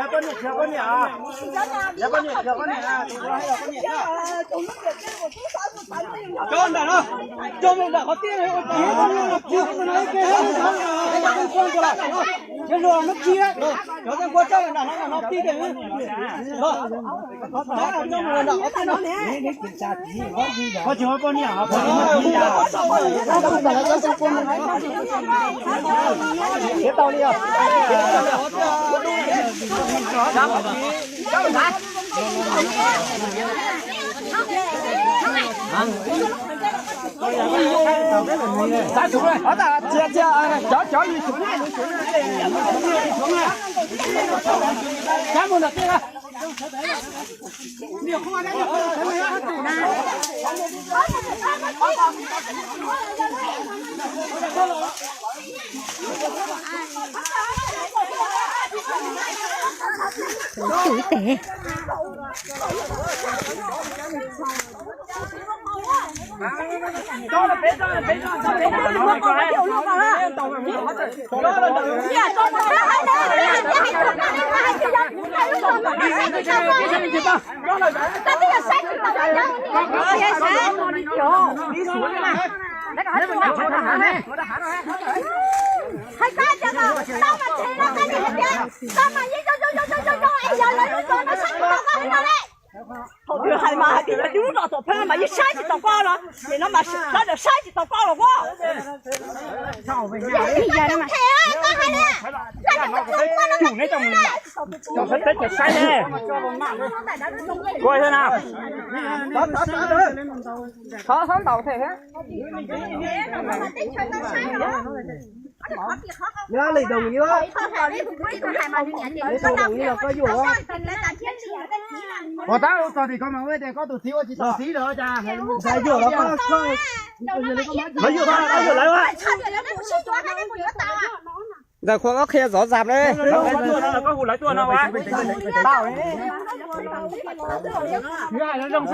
Poj niam, poj niam, poj niam, cov nram no, cov nram qhov tiaj, cov nram qhov tiaj, cov nram qhov tiaj. Chwv tes. Hais koj tias mas tau mas tseg no, koj niam hais tias tau mas yeej zoo zoo zoo zoo zoo es yog lawv lub zos no saib tsis taus koj heev no li. Thaum twg hais mas hais tias yog lub zos Tuam Pheej mas yeej saib tsis taus koj los, nim no mas sawv daws saib tsis taus koj los ua. Yog li koj hais tias koj niam hais tias koj no mas tsis saib ne. Kua na. Thov thov ntaus thiab. Yog leej đồng ý, leej đồng ý los koj yuav. Puas tab ua txog tim ko mas ua tias koj tus txiv ua tsis tau txiv lawm cas? Lawv yuav, lawv yuav lawv. Ntawm qhua koj qhia zov zam ne. Koj hu lawv tuaj no. Koj hais zoo xwb.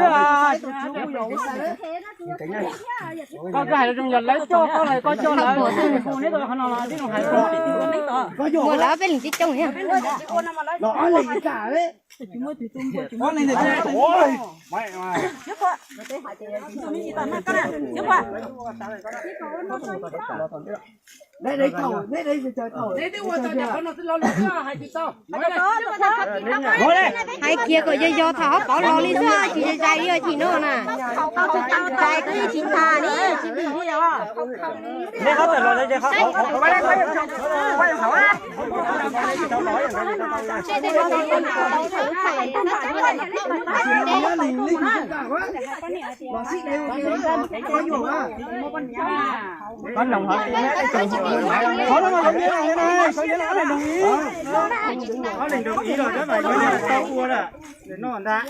Koj hais zoo yog lawv coj koj los koj coj lawv, hu neb tau qhov no los tib zoo hais. Ua lawv peb leeg tib coob thiab. Hais kiag kom yog yog thaum hauv paus los li xwb, tsis zais li os chim no na. Zais twb tsis tas li, tsis pim li os. Có lòng hả? Có lòng hả? Có lòng hả? Có lòng đồng ý rồi đó mà, có lòng tao ua đó. Để nó ra.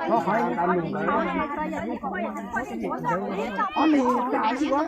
Có hỏi tao mừng. Có lòng tao ua.